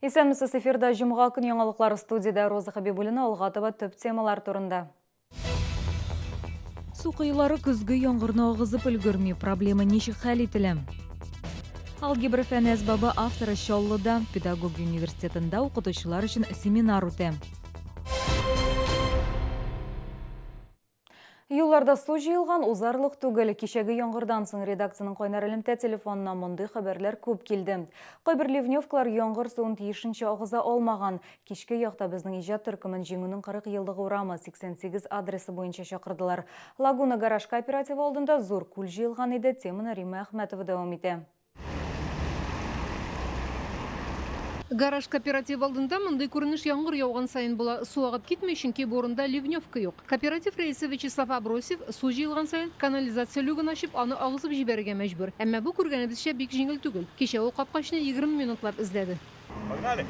Исәнмесез, эфирда җомга көн яңалыклары студиядә Роза Хәбибуллина алга таба төп темалар турында. Су коелары көзге яңгырны агызып өлгерми, проблема ничек хәл ителә? Алгебра фәне әсбабы авторы Чаллыда педагогия университетында укытучылар өчен семинар үтә. Юлларда су җыелган, узарлык түгел. Кичәге яңгырдан соң редакциянең кайнар элемтә телефонына мондый хәбәрләр күп килде. Кайбер ливневкалар яңгыр суын тиешенчә агыза алмаган. Кичке якта безнең иҗат төркемен Җиңүнең 40 еллыгы урамы, 88 адресы буенча чакырдылар. Лагуна гараж кооперативы алдында зур күл җыелган иде, теманы Римма Әхмәтова дәвам итә. Гараж кооперативы алдында мондый күренеш яңгыр яуган саен була. Су агып китми, чөнки бу урында ливневка юк. Кооператив рәисе Вячеслав Абросев, су җыелган саен, канализация люгын ачып, аны агызып җибәрергә мәҗбүр. Әмма бу, күргәнебезчә, бик җиңел түгел. Кичә ул капкачны 20 минутлап эзләде. Погнали!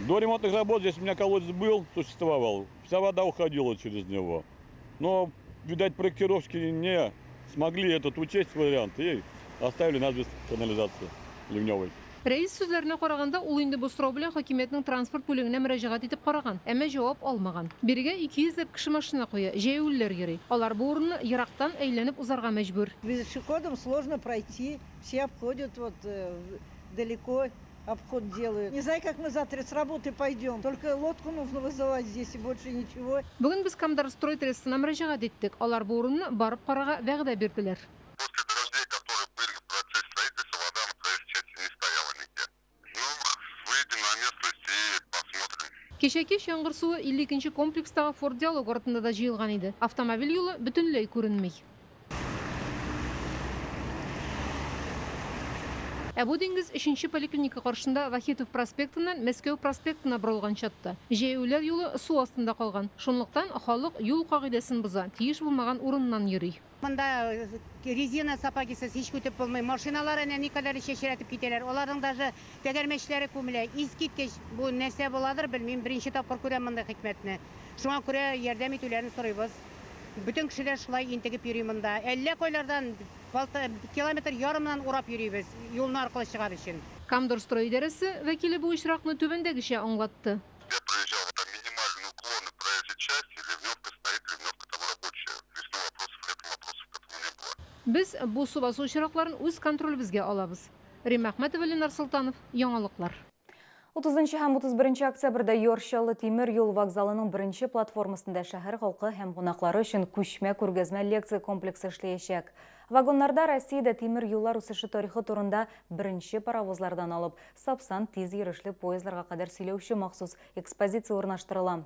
До ремонтных работ здесь у меня колодец был, существовал. Вся вода уходила через него. Но, видать, проектировщики не смогли этот учесть вариант и оставили нас без канализации ливневой. Рәис сүзләренә караганда, ул инде бу сорау белән хакимиятнең транспорт бүлегенә мөрәҗәгать итеп караган, әмма җавап алмаган. Бирегә 200 ләп кеше машина куя, җәяүлеләр йөри. Алар бу урынны ерактан әйләнеп узарга мәҗбүр. Пешеходам сложно пройти, все обходят вот далеко. Обход делают. Не знаю, как мы завтра с работы пойдем. Только лодку нужно вызывать здесь и больше ничего. Бүген без Камдарстрой трестына мөрәҗәгать иттек. Алар бу урынны барып карарга вәгъдә бирделәр. После дождей, которые были в процессе строительства, вода на проезжей части не стояла нигде. Ну, выедем на местность и посмотрим. Кичә кич яңгыр суы 52 нче комплекстагы Форд Диалог артында да җыелган иде. Автомобиль юлы бөтенләй күренми. Ә бу диңгез өченче поликлиника каршында Вахитов проспектыннан Мәскәү проспектына борылган чатта. Җәяүлеләр юлы су астында калган. Шунлыктан халык юл кагыйдәсен боза, тиеш булмаган урыннан йөри. Монда резина сапогисыз һич үтеп булмый. Машиналар әнә никадәр чәчрәтеп китәләр. Аларның даже тәгәрмәчләре күмелә. Искиткеч! Бу нәрсә буладыр, белмим. Беренче тапкыр күрәм мондый хикмәтне. Шуңа күрә ярдәм итүләрен сорыйбыз. Бөтен кеше дә шулай интегеп йөри монда. Әллә кайлардан километр ярымнан урап йөрибез, юлны аркылы чыгар өчен. Камдорстрой идарәсе вәкиле бу очракны түбәндәгечә аңлатты. Я проезжал, там минимальный уклон на проезжей части, ливневка стоит, ливневка там рабочая. Весной вопросов, летом вопросов к этому не было. Без бу су басу очракларын үз контролебезгә алабыз. Римма Әхмәтова, Ленар Солтанов, Яңалыклар. 30 һәм 31 октябрьдә Яр Чаллы тимер юл вокзалының беренче платформасында шәһәр халкы һәм кунаклары өчен күчмә күргәзмә лекция комплексы эшләячәк. Вагоннарда Россиядә тимер юллар үсеше тарихы турында беренче паровозлардан алып, Сапсан тиз йөрешле поездларга кадәр сөйләүче махсус экспозиция урнаштырыла.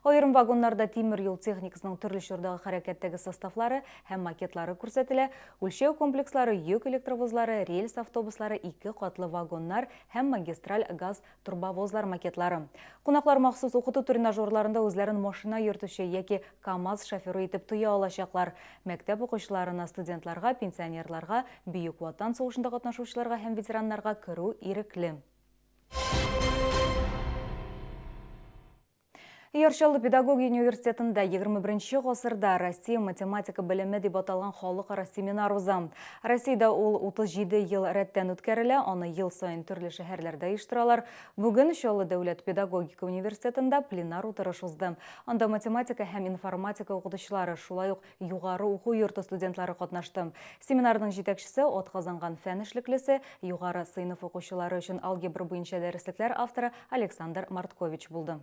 Аерым вагоннарда тимер юл техникасының төрле чордагы хәрәкәттәге составлары һәм макетлары күрсәтелә, үлчәү комплекслары, йөк электровозлары, рельс автобуслары, ике катлы вагоннар һәм магистраль газ трубовозлар макетлары. Кунаклар махсус укыту тренажерларында үзләрен машина йөртүче яки КАМАЗ шоферы итеп тоя алачаклар. Мәктәп укучыларына, студентларга, пенсионерларга, Бөек Ватан сугышында катнашучыларга һәм ветераннарга керү ирекле. Яр Чаллы педагогия университетында 21 гасырда Россия математика белеме дип аталган халыкара семинар уза. Россиядә ул 37 ел рәттән үткәрелә, аны ел саен төрле шәһәрләрдә оештыралар. Бүген Чаллы дәүләт педагогика университетында пленар утырыш узды. Анда математика һәм информатика укытучылары, шулай ук югары уку йорты студентлары катнашты. Семинарның җитәкчесе, атказанган фән эшлеклесе, югары сыйныф укучылары өчен алгебра буенча дәреслекләр авторы Александр Марткович булды.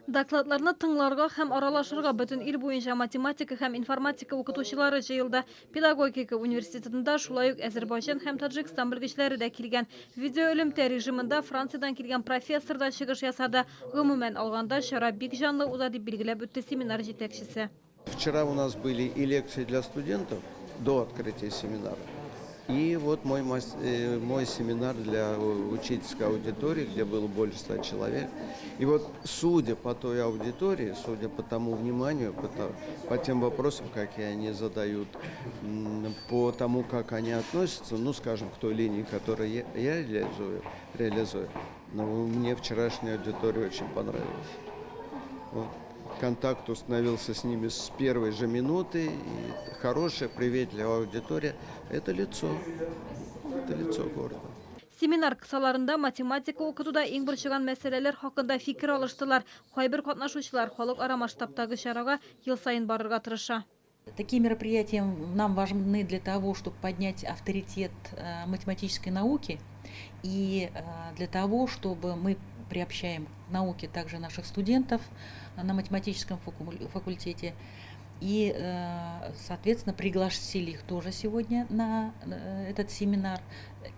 Докладларны тыңларга һәм аралашырга бөтен ил буенча математика һәм информатика укытучылары җыелды. Педагогика университетында шулай ук Әзербайҗан һәм Таҗикстан белгечләре дә килгән. Видеоэлемтә режимында Франциядән килгән профессор да чыгыш ясады. Гомумән алганда, чара бик җанлы уза, дип билгеләп үтте семинар җитәкчесе. Вчера у нас были и лекции для студентов до открытия семинара, и вот мой, э, мой семинар для учительской аудитории, где было больше ста человек. И вот судя по той аудитории, судя по тому вниманию, по, по тем вопросам, какие они задают, по тому, как они относятся, ну, скажем, к той линии, которую я, я реализую, реализую, но мне вчерашняя аудитория очень понравилась. Вот. Контакт установился с ними с первой же минуты. И хорошая, приветливая аудитория – это лицо. Это лицо города. Семинар кысаларында математика укытуда иң борчыган мәсьәләләр хакында фикер алыштылар. Кайбер катнашучылар халыкара масштабтагы чарага ел саен барырга тырыша. Такие мероприятия нам важны для того, чтобы поднять авторитет математической науки и для того, чтобы мы приобщаем к науке также наших студентов на математическом факультете. И, соответственно, пригласили их тоже сегодня на этот семинар.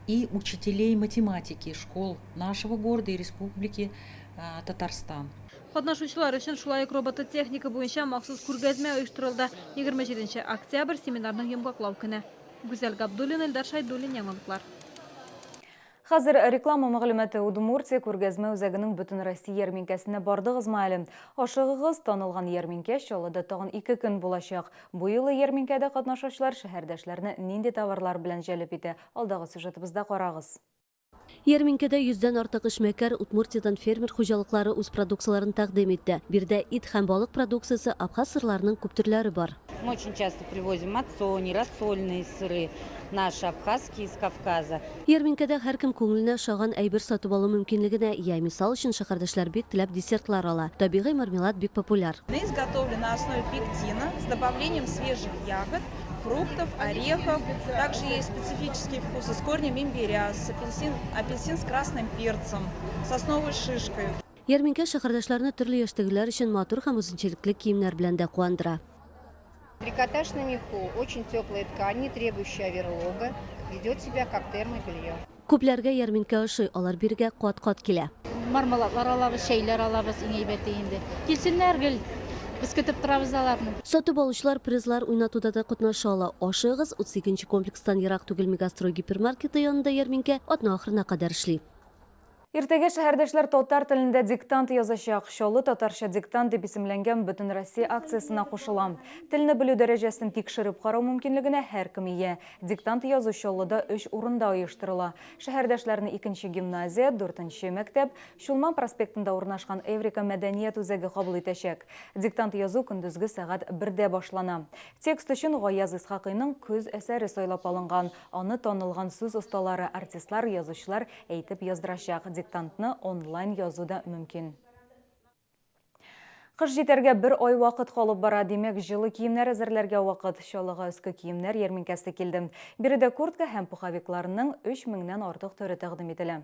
И учителей математики школ нашего города и Республики Татарстан. Катнашучылар өчен шулай ук робототехника буенча махсус күргәзмә оештырылды. 27 октябрь семинарның йомгаклау көне. Гүзәл Габдуллина, Илдар Шайдуллин, яңалыклар. Хәзер реклама мәгълүматы. Удмуртия күргәзмә үзәгенең бөтен Россия ярминкәсенә бардыгызмы әле? Ашыгыгыз, танылган ярминкә Чаллыда тагын 2 көн булачак. Бу юлы ярминкәдә катнашучылар шәһәрдәшләрне нинди товарлар белән җәлеп итә? Алдагы сюжетыбызда карагыз. Ярминкәдә 100-дән артык эшмәкәр Удмуртиядан фермер хуҗалыклары үз продукцияларын тәкъдим итте. Биредә ит һәм балык продукциясе, абхаз сырларының күп төрләре бар. Мы очень часто привозим мацони, рассольные сыры, наши абхазские из Кавказа. Ярминкәдә һәркем күңеленә ошаган әйбер сатып алу мөмкинлегенә ия. Мисал өчен, шәһәрдәшләр бик теләп десертлар ала. Табигый мармелад бик популяр. Изготовлен на основе пектина с добавлением свежих ягод, фруктов, орехов. Также есть специфические вкусы с корнем имбиря, с апельсин с красным перцем, сосновой шишкой. Ярминкә шәһәрдәшләрне төрле яшьтәгеләр өчен матур һәм үзенчәлекле киемнәр белән дә куандыра. Трикотаж на меху, очень теплая ткань, не требующая оверлога, ведет себя как термобелье. Күпләргә ярминкә ошый, алар бирегә кат-кат килә. Мармеладлар алабыз, чәйләр алабыз, иң әйбәте инде. Килсеннәр гел. Без көтеп торабыз аларны. Сатып алучылар призлар уйнатуда да катнаша ала. Ашыгыз, 32 комплекстан ерак түгел Мегастрой гипермаркеты янында ярминкә атна ахырына кадәр эшли. Иртәгә шәһәрдәшләр татар телендә диктант язачак. Чаллы татарча диктант дип исемләнгән бөтен Россия акциясенә кушыла. Телне белү дәрәҗәсен тикшереп карау мөмкинлегенә һәркем ия. Диктант язу Чаллыда 3 урында оештырыла. Шәһәрдәшләрне 2 гимназия, 4 мәктәп, Чулман проспектында урнашкан Эврика мәдәният үзәге кабул итәчәк. Диктант язу көндезге сәгать 1-дә башлана. Текст өчен Гаяз Исхакыйның Көз әсәре сайлап алынган. Аны танылган сүз осталары, артистлар, язучылар әйтеп яздырачак. Диктантны онлайн язу да мөмкин. Кыш җитәргә бер ай вакыт калып бара, димәк, җылы киемнәр әзерләргә вакыт. Чаллыга өске киемнәр ярминкәсе килде. Биредә куртка һәм пуховикларның 3000-нән артык төре тәкъдим ителә.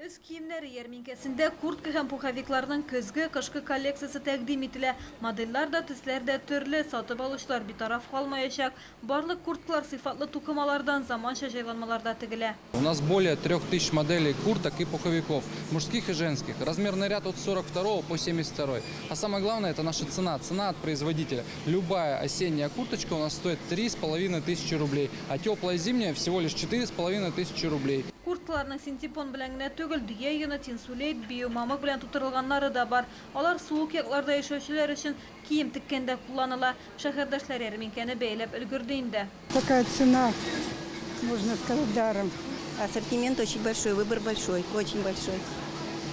Өс киемнәре ярминкәсендә куртка һәм пуховикларның көзге, кышкы коллекциясе тәкъдим ителә. Модельләр дә, төсләр дә төрле, сатып алучылар битараф калмаячак. Барлык курткалар сыйфатлы тукымалардан, заманча җайланмаларда тегелә. У нас более 3000 моделей курток и пуховиков, мужских и женских. Размерный ряд от 42 по 72. А самое главное, это наша цена, цена от производителя. Любая осенняя курточка у нас стоит 3500 рублей, а теплая зимняя всего лишь 4500 рублей. Курткаларның синтепон белән генә түгел, дөя йоны, тинсулейт, биомамык белән тутырылганнары да бар. Алар суык якларда яшәүчеләр өчен кием теккәндә кулланыла. Шәһәрдәшләр ярминкәне бәяләп өлгерде инде. Такая цена, можно сказать, даром. Ассортимент очень большой, выбор большой, очень большой.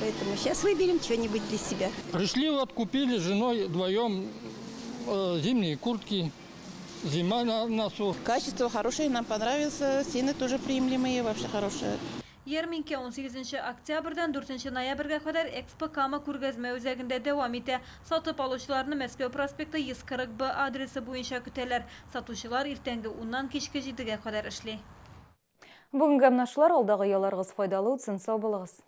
Поэтому сейчас выберем что-нибудь для себя. Пришли, вот купили с женой вдвоем зимние куртки. Зима на носу. Качество хорошее, нам понравилось, цены тоже приемлемые, вообще хорошие. Ярминкә 18 октябрьдән 4 ноябрьгә кадәр Экспо Кама күргәзмә үзәгендә дәвам итә. Сатып алучыларны Мәскәү проспекты 140 Б адресы буенча көтәләр. Сатучылар иртәнге 10-нан кичке 7-гә кадәр эшли. Бүгенге менә шулар, алдагы ялларыгыз файдалы үтсен, сау булыгыз.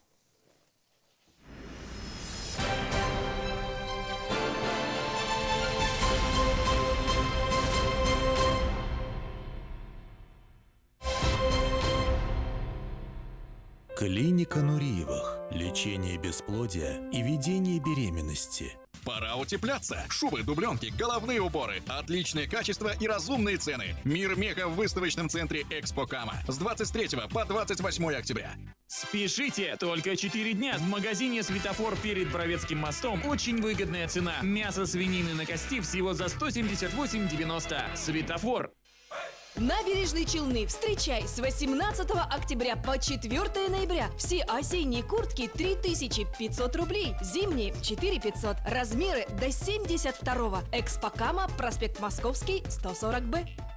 Клиника Нуриевых. Лечение бесплодия и ведение беременности. Пора утепляться. Шубы, дубленки, головные уборы. Отличное качество и разумные цены. Мир меха в выставочном центре Экспо Кама. С 23 по 28 октября. Спешите! Только 4 дня в магазине «Светофор» перед Бровецким мостом очень выгодная цена. Мясо свинины на кости всего за 178,90. «Светофор». Набережные Челны. Встречай с 18 октября по 4 ноября. Все осенние куртки 3500 рублей, зимние 4500. Размеры до 72-го. Экспокама, проспект Московский, 140Б.